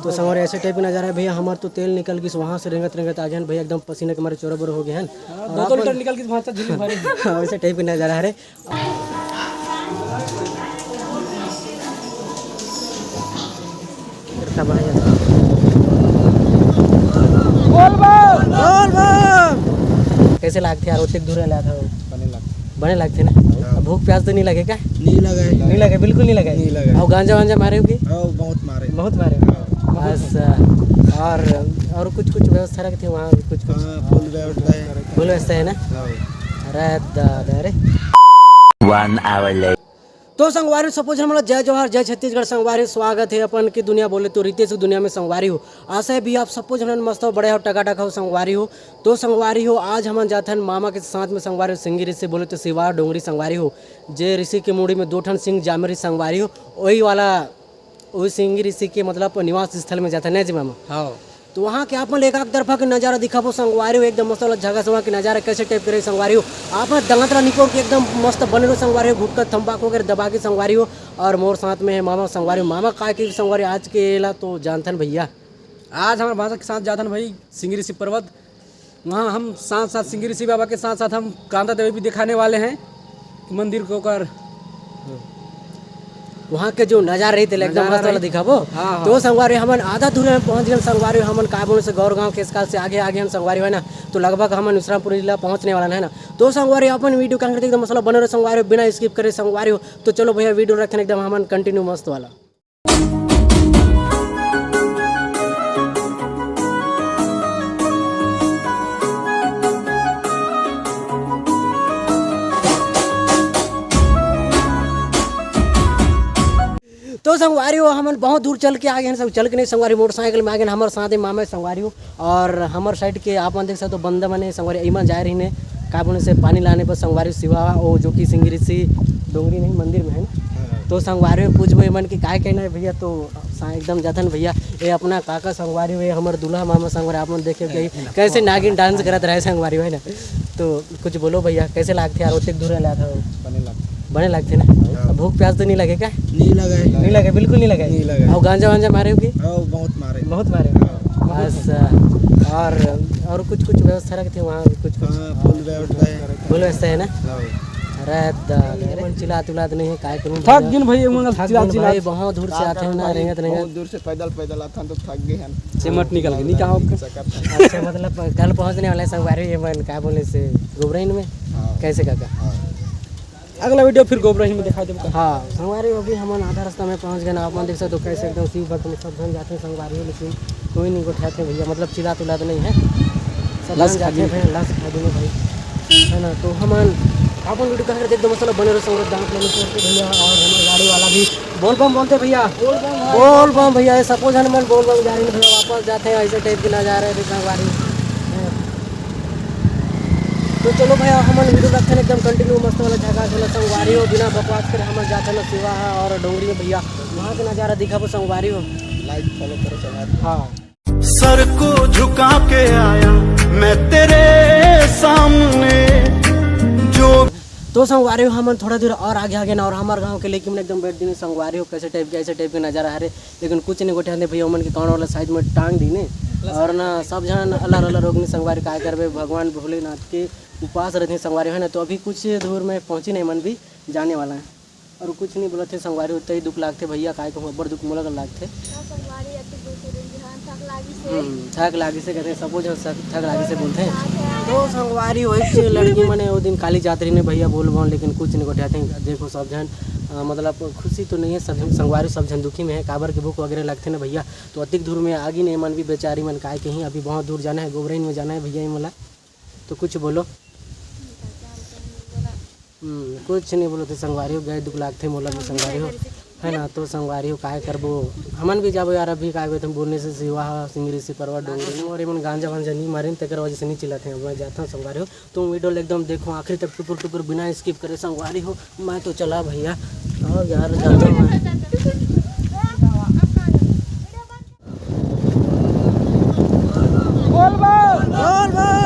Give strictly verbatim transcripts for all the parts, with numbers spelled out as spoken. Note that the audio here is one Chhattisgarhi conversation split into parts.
तो संगवारी, ऐसे टाइप का नजारा है भैया। हमार तो तेल निकल गइस, वहाँ से रेंगत रेंगत आ गए हैं भैया, एकदम पसीने के मारे चोरा बोरा हो गए हैं। हाँ, दो दो लीटर निकल गइस, वहाँ से झिल्ली भरे। हाँ, वैसे टाइप का नजारा है रे। कैसे लागथे यार, ओतेक दूर ले आथव? बने लागथे। बने लागथे ना? हाँ। अब भूख प्यास तो नहीं लगे का? नहीं लगे। नहीं लगे, बिल्कुल नहीं लगे। नहीं लगे। और गांजा वांजा मारे हो कि? हाँ, बहुत मारे। बहुत मारे। हाँ। अच्छा, और, और कुछ कुछ व्यवस्था रखते हैं वहाँ, कुछ कुछ? हाँ, फुल व्यवस्था है। फुल व्यवस्था है ना? हाँ। अरे दादा रे। One hour later. तो संगवारी हो, सबो झन मन ल जय जोहार, जय छत्तीसगढ़। संगवारी हो, स्वागत है अपन की दुनिया बोले तो रितेश की दुनिया में। संगवारी हो, आशा है भी आप सबो झन मन मस्त हो, बड़े हो, टकाटक हो संगवारी हो। तो संगवारी हो, आज हमन जाथन मामा के साथ में संगवारी हो, सिंगी ऋषि बोले तो सिवा डोंगरी संगवारी हो, जे ऋषि के मुड़ी में दो ठन सिंग जामे रही संगवारी हो, वही वाला, वही सिंगी ऋषि के मतलब निवास स्थल में जाथन, नहीं जी मामा? हाँ। तो वहाँ के आप मन एक आध तरफा के नजारा दिखाबो संगवारी हो, एकदम मस्त वाला जगह से वहाँ के नजारा कैसे टाइप के रही संगवारी हो। आप मन दांत ला निकोर के एकदम मस्त बने रहो संगवारी हो, गुटखा तंबाकू वगैरह दबा के संगवारी हो। और मोर साथ में है मामा संगवारी हो। मामा काय के संगवारी आज के ला तो जानथन भैया। आज हमारे भाषा के साथ जाथन भाई सिंगी ऋषि पर्वत। वहाँ हम साथ साथ सिंगी ऋषि बाबा के साथ साथ हम कांता देवी भी दिखाने वाले हैं मंदिर को कर। वहाँ के जो नजारा रही थे एकदम नजारा मस्त वाला रही। दिखाबो। हाँ, हाँ। तो संगवारी हमन आधा दूर में पहुँच गए संगवारी, हमन का बोले से गौर गाँव के इसकाल से आगे आगे हम संगवारी है ना, तो लगभग हमन विश्रामपुर जिला पहुँचने वाला है ना। तो संगवारी अपन वीडियो के अंदर एकदम मस्त वाला बने रहो संगवारी, बिना स्किप करे संगवारी हो। तो चलो भैया वीडियो रखें एकदम हमन कंटिन्यू मस्त वाला। तो संगवारी हो, हमन बहुत दूर चल के आ गए हैं, सब चल के नहीं संगवारी, मोटरसाइकिल में आ गए हैं, हमारे साथ ही मामा संगवारी हो। और हमर साइड के आप मन देख सकते हो, बंदा मने संगवारी इमा जाए रहीने, का बोले से पानी लाने पर संगवारी सिवा, ओ जो कि सिंगी ऋषि डोंगरी नहीं, मंदिर में है ना। हाँ। तो संगवारी में पूछबो इमन कि काय कहना है भैया, तो सा-, एकदम जाथन भैया, ये अपना काका संगवारी हुए, हमर दूल्हा मामा संगवारी, आप मन देखे कि कैसे नागिन डांस करत रहे संगवारी है ना। तो कुछ बोलो भैया, कैसे लागथे यार, ओतेक दूर ले आथव? बने लागथे। बने लागथे ना? हाँ। अब भूख प्यास तो नहीं लगे का? नहीं लगे। नहीं लगे, बिल्कुल नहीं लगे। नहीं लगे। और गांजा वांजा मारे हो कि? हाँ, बहुत मारे। बहुत मारे। हाँ। अच्छा, और, और कुछ कुछ व्यवस्था रखते हैं वहाँ, कुछ कुछ? हाँ, फुल व्यवस्था है। फुल व्यवस्था है ना? हाँ। अरे दादा, अरे चिल्लात उलात नहीं है, काय करूँ थक भैया? गिन भाई, ये मन थक चिल्लात गिन भाई, चिल्लात। बहुत दूर से का आते हैं करूँ ना, भाई? रेंगत रेंगत। बहुत दूर से पैदल पैदल आथन तो थक गए हैं। सिमट निकल के, नहीं कहा आपका? सकत है। अच्छा, मतलब कल पहुँचने वाले संगवारी, ये मन का बोले से गोबरैन में? हाँ। कैसे काका? हाँ। अगला वीडियो फिर गोबरैन में दिखा देबो। हाँ, संगवारी हो, अभी हमन आधा रास्ता में पहुँच गए ना, आप मन देख सकते हो कैसे एकदम शिव भक्त में सब झन जाते हैं संगवारी हो, लेकिन कोई नहीं गोठियाते भैया, मतलब चिल्लात उलात नहीं है, सब लस झन खा जाते हैं, लस खा देंगे भाई, है ना। तो हमन अपन वीडियो का एकदम मस्त वाला बने रहो संगवारी, दांत लेने छोड़ के भैया, और हमारे गाड़ी वाला भी बोल बम बोलते भैया। बोल बम भैया, ये सबो झन मन बोल बम जा रहे हैं भैया, वापस जाते हैं, ऐसे टाइप के नजारे थे संगवारी। तो चलो भैया, हमन वीडियो रखते हैं एकदम कंटिन्यू, मस्त वाला झकास वाला संगवारी हो, बिना बकवास करे हमन जाते हैं ना सिवा और डोंगरी में भैया, वहाँ के नजारा दिखाबो संगवारी हो। लाइक फॉलो करो संगवारी। हाँ। सर को झुका के आया मैं तेरे सामने, जो तो संगवारी हो, हमन थोड़ा दूर और आगे आगे ना, और हमार गांव के लेकिन एकदम बैठ दिन संगवारी हो, कैसे टाइप के, ऐसे टाइप के नजारा हरे, लेकिन कुछ नहीं गोठियाते भैया, ओमन के कौन वाला साइड में टांग दीने, और ना सब झन अलर अलर हो गए संगवारी, काय करबे भगवान भोलेनाथ के उपास रहते संगवारी है ना। तो अभी कुछ दूर में पहुँची नहीं मन भी जाने वाला है। और कुछ नहीं बोलत हे संगवारी, उतना ही दुख लागथे भैया, काय कहूँ, अब्बड़ दुख मोला कर लागथे। हाँ, संगवारी, अति दुख हे, हाँ, थक लागिस हे। हम्म, थक लागिस हे, कहते सबो झन थक, थक लागिस हे बोलथे। तो संगवारी, वही लड़की मने वो दिन काली जात रही ने भैया बोल बम, लेकिन कुछ नहीं गोठियाथे। देखो सब झन, अ, मतलब खुशी तो नहीं है, सब झन संगवारी, सब झन दुखी में है, काबर के भूख वगैरह लगथे ना भैया। तो अतिक दूर में आगी नहीं मन भी बेचारी मन, काय कहीं अभी बहुत दूर जाना है, गोबरैन में जाना है भैया, ये मोला। तो कुछ बोलो। हम्म, कुछ नहीं बोलो थे संगवारी हो, गए दुख लागथे मोला भी संगवारी हो, है ना। तो संगवारी हो, काहे करबो, हमन भी जाबो यार, अभी का होथे, बोलने से सिवा हा, सिंगरी से परवा डोंगरी, और एमन गांजा वांजा नहीं मारिन, तेकर वजह से नहीं चिल्लाथे। अब मैं जाता हूँ संगवारी हो, तुम वीडियो एकदम देखो आखिरी तक, टुकुर टुकुर बिना स्किप करे संगवारी हो। मैं तो चला भैया, और यार जाता हूँ मैं। बोल बम। बोल बम।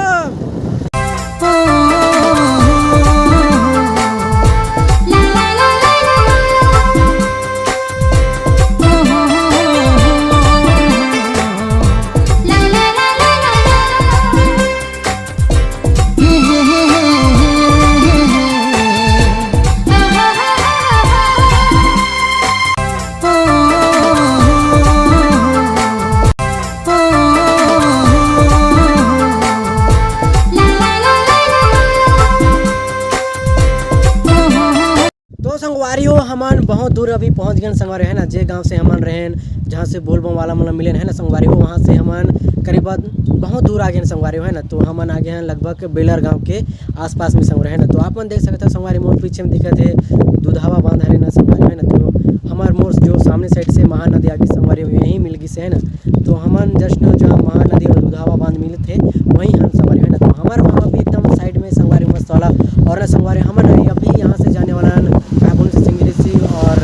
बहुत दूर अभी पहुँच गए संगवारी हो, है ना, जे गांव से हमन रहेन, जहाँ से बोलबम वाला मन मिलेन, है ना संगवारी हो, वहाँ से हमन करीबन बहुत दूर आ गए संगवारी हो, है ना। तो हमन आ गए हैं लगभग बेलर गांव के आसपास में संगवारी हो, है ना। तो आप मन देख सकते हो संगवारी, मोर पीछे में दिखत है दुधावा बांध हरे ना संगवारी हो, है ना। तो हमार मोर जो सामने साइड से महानदी आगे संगवारी हो, यहीं मिल गई से, है ना। तो हमन जस्ट जो महानदी और दुधावा बांध मिलत हे, वहीं हम संगवारी हो, है ना। तो हमार वहाँ भी एकदम साइड में संगवारी मस्त वाला। और ना संगवारी, हमन अभी यहाँ से जाने वाला हन, का बोले से, सिंगरी सी और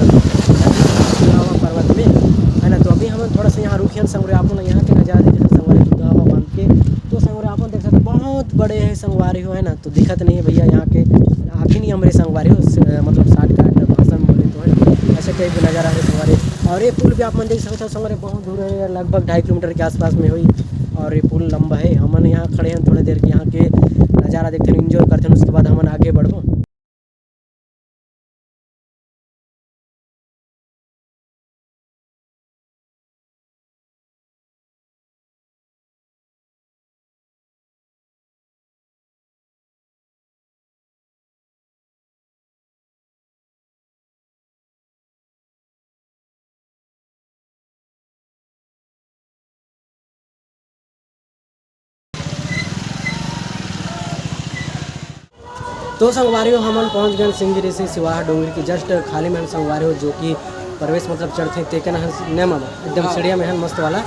दुधावा पर्वत में, है ना। तो अभी हमन थोड़ा सा यहाँ रुकियन संगवारी, आप लोग यहाँ के नज़ारा देखे संगवारी, दुधावा बांध के। तो संगवारी आप लोग देख सकते हो, बहुत बड़े है संगवारी हो, है ना। तो दिखत नहीं है भैया यहाँ के, आप ही नहीं हमरे संगवारी हो, स-, मतलब शॉर्टकट भाषा में बोले तो, है ना, ऐसे टाइप के नज़ारा है संगवारी। और ये पुल भी आप मन देख सकते हो संगवारी, बहुत दूर है, लगभग ढाई किलोमीटर के आसपास में होई। और ये पुल लंबा है, हमन यहाँ खड़े हैं थोड़ी देर के, यहाँ के नज़ारा देखते हैं, एंजॉय करते हैं, उसके बाद हमन आगे बढ़बो। तो संगवारी हो, हमन पहुंच गए सिंगरी से सिवाहा डोंगरी के जस्ट खाली में हम संगवारी हो, जो कि प्रवेश मतलब चढ़ते तेकन हन ने मामा एकदम हाँ। सीढ़िया में हन मस्त वाला।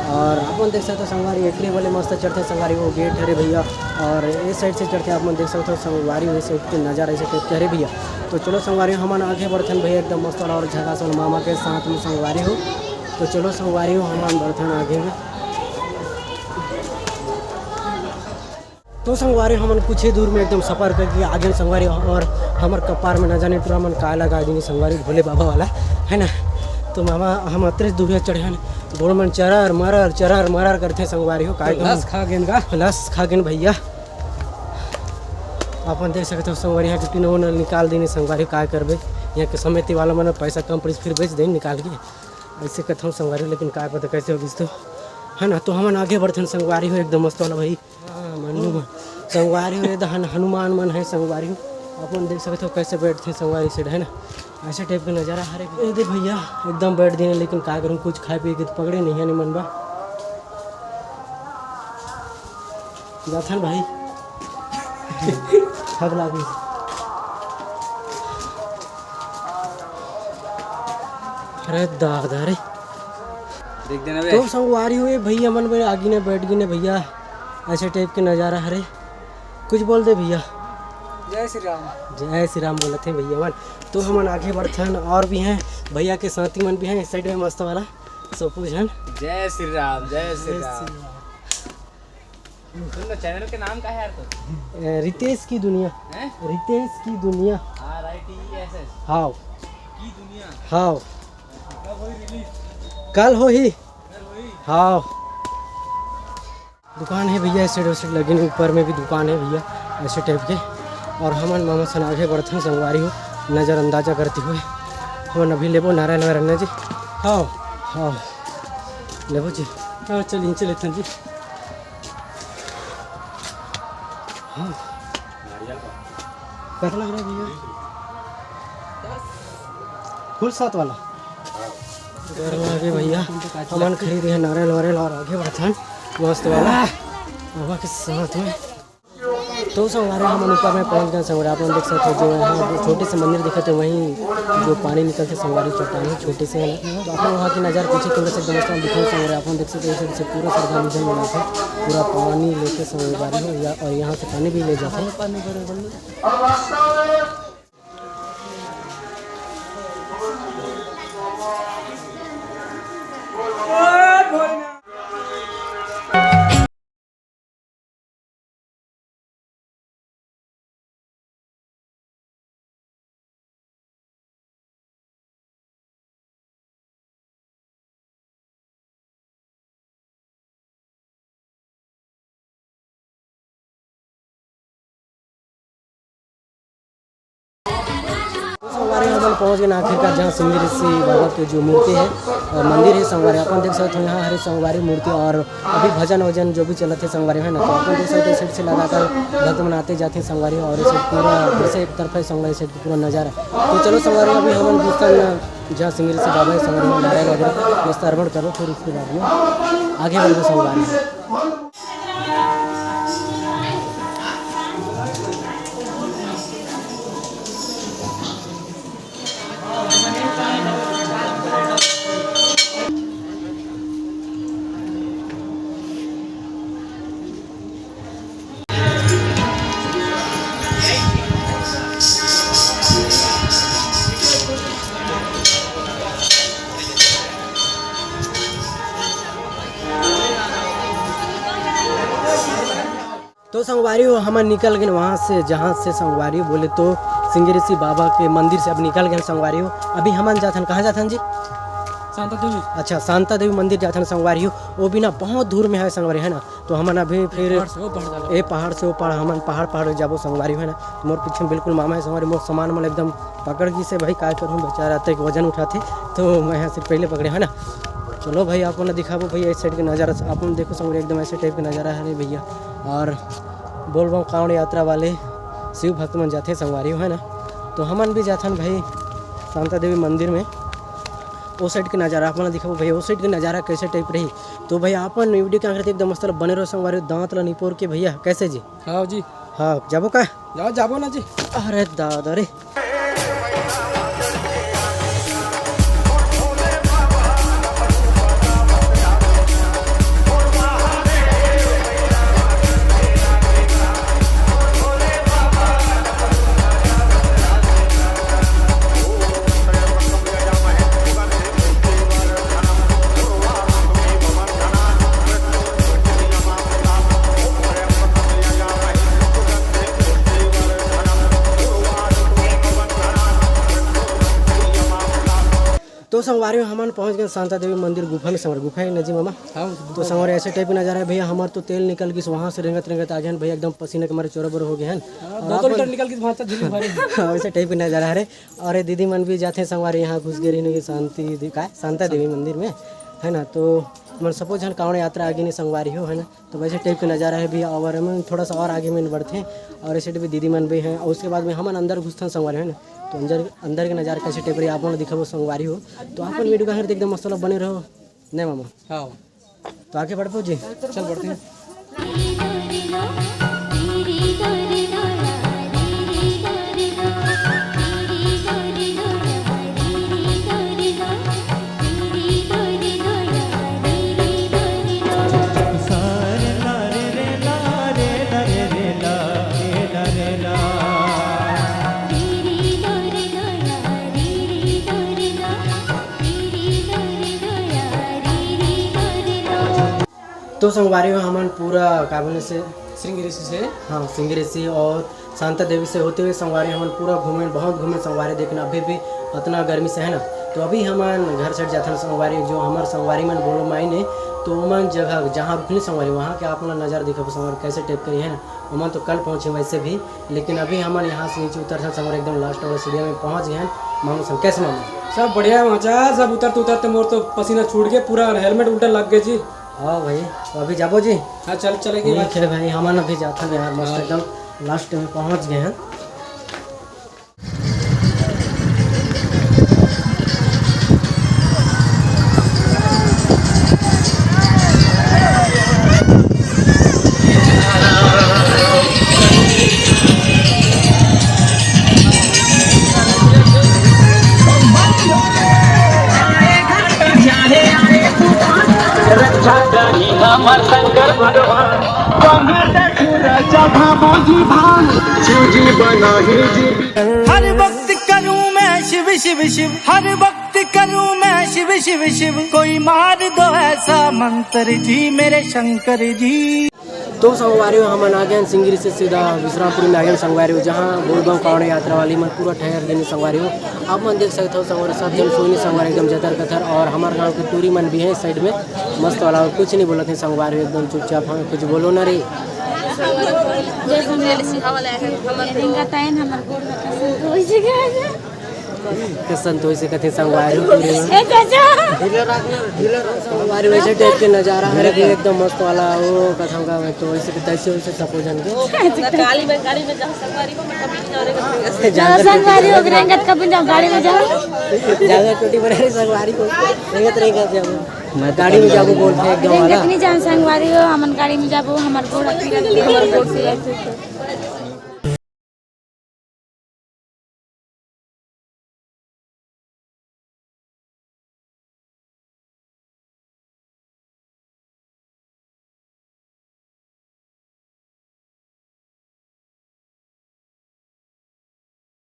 और आप मन देख सकते हो संगवारी, एंट्री वाले मस्त चढ़ते संगवारी, वो गेट हरे भैया। और इस साइड से चढ़ते आप मन देख सकते हो संगवारी हो, इस साइड के नज़ारा ऐसे टाइप के हरे भैया। तो चलो संगवारी हो, हमन आगे बढ़थन भैया एकदम मस्त वाला और झकास वाला मामा के साथ में संगवारी हो। तो चलो संगवारी हो, हमन बढ़थन आगे में। तो संगवारी, हमन कुछ ही दूर में एकदम सफर करके आ गए संगवारी, और हमर कपार में न जाने टूरा मन का लगा देंगे संगवारी, भोले बाबा वाला, है ना। तो मामा, हम अतरे दूर चढ़े हन, गोड़ मन चरर मरर चरर मरर करते संगवारी हो, काय लस खा गेन का? लस खा गेन भैया। अपन देख सकते हो संगवारी, यहाँ के टीना उना निकाल देने संगवारी, काय करबे, यहाँ के समिति वाला मन पैसा कम पड़िस, फिर बेच देन निकाल के, ऐसे कथम संगवारी, लेकिन काय पता कैसे होगिस तो, है ना। तो हमन आगे बढ़थन संगवारी हो, एकदम मस्त वाला भाई। हाँ, मन्नू मन। संगवारी हो, ये दहन हनुमान मन है संगवारी हो। आप मन देख सकते हो कैसे बैठते हैं संगवारी से, है ना। ऐसे टाइप का नज़ारा हरे। ये दे भैया, एकदम बैठ दिए, लेकिन का करूँ, कुछ खाए पिए के तो पकड़े नहीं है, नहीं मन बा। जाथन भाई। थक लागी। अरे दादा रे। देख देना बे। तो संगवारी हो, भैया मन बे आगी ने बैठ गिने भैया, ऐसे टाइप के नज़ारा हरे। कुछ बोल दे भैया। जय श्री राम। जय श्री राम बोलत हे भैया मन। तो हमन आगे बढ़थन, और भी हैं भैया के साथी मन भी हैं इस साइड में मस्त वाला सोपू झन। जय श्री राम, जय श्री जय राम। श्री राम। सुन ना, चैनल के नाम का है यार तो? ए, रितेश की दुनिया। हैं? रितेश की दुनिया। R I T E S S। हाव। की दुनिया। हाव। कब होई रिलीज? कल होही। कल होई। हाव। दुकान है भैया, ऐसे वैसे लगे नहीं, ऊपर में भी दुकान है भैया, ऐसे टाइप के। और हमन मामा सन आगे बढ़थन संगवारी हो, नज़रअंदाजा करते हुए हमन अभी लेबो नारायण वारायण जी। हाव। हाव। लेबो जी। हाँ, चल, इनसे लेथन जी। हाँ। कतना हो रहा है भैया? फुल सात वाला। गरम आगे भैया, हमन खरीदे हैं नारियल वारियल और आगे बढ़थन मस्त वाला बाबा के साथ में। तो संगवारी, हमन ऊपर में पहुंच गए संगवारी। आप मन देख सकते हो, जो यहाँ जो छोटे से मंदिर दिखत है, वहीं जो पानी निकलते संगवारी, चट्टान है छोटे से, है ना। तो आप मन वहाँ की नज़ारा पीछे कैमरा से एकदम मस्त दिखाओ संगवारी। आप मन देख सकते हो, इसे पूरा श्रद्धा निधन में जाते, पूरा पानी लेके संगवारी हो या, और यहाँ से पानी भी ले जाते हैं। पहुँच गए आखिरकार, जहाँ सिंगी ऋषि बाबा के जो मूर्ति है, अ, मंदिर है संगवारी, अपन देख सकते हो यहाँ हरे संगवारी मूर्ति, और अभी भजन वजन जो भी चलत है संगवारी है ना, तो अपन देख सकते हो side से लगातार भक्त मन आते जाते हैं संगवारी, और इसे पूरा जैसे एक तरफा है संगवारी side का पूरा नज़ारा। तो चलो संगवारी, अभी हमन दूसरा जहाँ सिंगी ऋषि बाबा है संगवारी में नारायण वगैरह मस्त अर्पण करो, फिर उसके बाद में आगे बढ़ो संगवारी। तो संगवारी हो, हमन निकल गए वहाँ से, जहाँ से संगवारी बोले तो सिंगी ऋषि बाबा के मंदिर से अब निकल गए संगवारी हो। अभी हमन जाथन, कहाँ जाथन जी? शांता देवी। अच्छा, शांता देवी मंदिर जाथन संगवारी हो। वो भी ना बहुत दूर में है संगवारी, है ना? तो हमन अभी फिर पहाड़ से वो पहाड़ जाना। ए पहाड़ से वो पहाड़, हमन पहाड़ पहाड़ जाबो संगवारी हो, है ना? तो मोर पीछे में बिल्कुल मामा है संगवारी, मोर सामान मन एकदम पकड़ गिस हे भाई, काय करूँ, बेचारा अतेक वजन उठाथे, तो मैं यहाँ से पहले पकड़े, है ना? चलो भाई, आप मन ला दिखाबो भैया, इस side के नज़ारा, आप मन देखो संगवारी, एकदम ऐसे type के नज़ारा है रे भैया। और बोलबम कांवड़ यात्रा वाले शिव भक्त मन जाथे संगवारी हो, है ना? तो हमन भी जाथन भाई शांता देवी मंदिर में, ओ side के नज़ारा आप मन ला दिखाबो भैया, ओ side के नज़ारा कैसे type रही। तो भाई, आप मन video के आखिर तक एकदम मस्त बने रहो संगवारी, दांत ला निपोर के भैया, कैसे जी? हाँ जी। हाँ, जाबो का? जाओ, जाबो ना जी। अरे दादा रे। तो संगवारी हो, हमन पहुंच गए शांता देवी मंदिर गुफा में। संगवारी, गुफा है ना जी मामा? हाँ, तो गुफा। संगवारी, ऐसे type का नज़ारा है भैया। हमार तो तेल निकल गइस, वहाँ से रेंगत रेंगत आ गए हैं भैया, एकदम पसीने के मारे चोरा बोरा हो गए हैं। हाँ, और दो दो आप लीटर निकल गइस, वहाँ से झिल्ली भरे। हाँ, वैसे type का नज़ारा है रे। और ये दीदी मन भी जाते हैं संगवारी, यहाँ घुस गए रहिन के शांति दे-, का? शांता देवी मंदिर में, है ना? तो मन सबो झन कांवड़ यात्रा आगे नहीं संगवारी हो, है ना? तो वैसे type का नज़ारा है भैया। और हमन थोड़ा सा और आगे में बढ़ते हैं और ऐसे भी दीदी मन भी हैं। और उसके बाद में हमन अंदर घुसथन संगवारी, है ना? तो अंदर, अंदर के नज़ारा कैसे type रही, आप मन ला दिखाबो संगवारी हो। तो आप मन video का हर एकदम मस्त बने रहो, नहीं मामा? हाँ। तो आगे बढ़बो जी। चल बढ़ते हैं। तो संगवारी हो, हमन पूरा का बोले से सिंगी ऋषि से। हाँ, सिंगी ऋषि और शांता देवी से होते हुए संगवारी हमन पूरा घूमे, बहुत घूमे संगवारी, लेकिन अभी भी इतना गर्मी से, है ना। तो अभी हमन घर side जाथन संगवारी, जो हमर संगवारी मन बोलो माई ने, तो ओमन जगह जहाँ रुकनी संगवारी, वहाँ के आप मन नज़ारा दिखाबो संगवारी, कैसे type करी, है ना। ओमन तो कल पहुँचे वैसे भी, लेकिन अभी हमन यहाँ से नीचे उतरथन संगवारी, एकदम last वाला सीढ़िया में पहुँच गए हैं। मामू संग, कैसे मामू? सब बढ़िया है माचा, सब उतरते उतरते मोर तो पसीना छूट गया, पूरा helmet उल्टा लग गया जी। हाँ भाई, तो अभी जाबो जी? हाँ, चल, चलेगी ठीक बात। है भाई, हमन अभी जाथन यार, मस्त हाँ। एकदम last में पहुँच गए हैं। रक्षा करी हमर शंकर भगवान। हर वक्त करूं मैं शिव शिव शिव, हर वक्त करूं मैं शिव शिव शिव, कोई मार दो ऐसा मंत्र जी मेरे शंकर जी। तो संगवारी हो, हमन आ गए हैं सिंगी ऋषि से सीधा विश्रामपुरी में आ गए हैं संगवारी हो, जहाँ बोलबम कांवड़ यात्रा वाली मन पूरा ठहर गए हैं संगवारी हो। आप मन देख सकते हो संगवारी, सब झन सोनी संगवारी एकदम जतर कथर, और हमारे गांव के टूरी मन भी हैं इस side में मस्त वाला, और कुछ नहीं बोलत हैं संगवारी हो, एकदम चुपचाप हैं, कुछ बोलो ना रे। जय संगवारी। रिंगा ताइन हमर गोड़ में कसम तो वैसे क्या है? के संतोष से कथे संगवारी हो पूरे में। ए चाचा। संगवारी वैसे टाइप के नजारा हरे कि एकदम मस्त वाला वो कथम का मैं तो वैसे के तैसे वैसे सपो जन के। गाड़ी में, गाड़ी में जाओ संगवारी को, मैं कभी नहीं जाने का। ज्यादा संगवारी हो गए, रंगत कभी जाओ गाड़ी में जाओ। ज्यादा छोटी बना रही संगवारी को। रंगत रंगत जाओ। गाड़ी में जाबो बोलते हैं एकदम वाला। रंगत नहीं जान संगवारी हो, हमन गाड़ी में जाबो, हमार गोड़ पीरा, हमार गोड़ पीरा।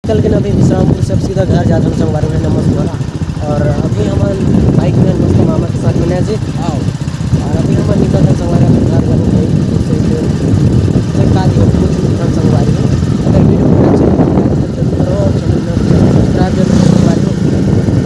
कल के ना अभी विश्रामपुर से अब सीधा घर जात हन संगवारी हो नमस्ते वाला। और अभी हमन बाइक में मस्त मामा के साथ में जी। आओ।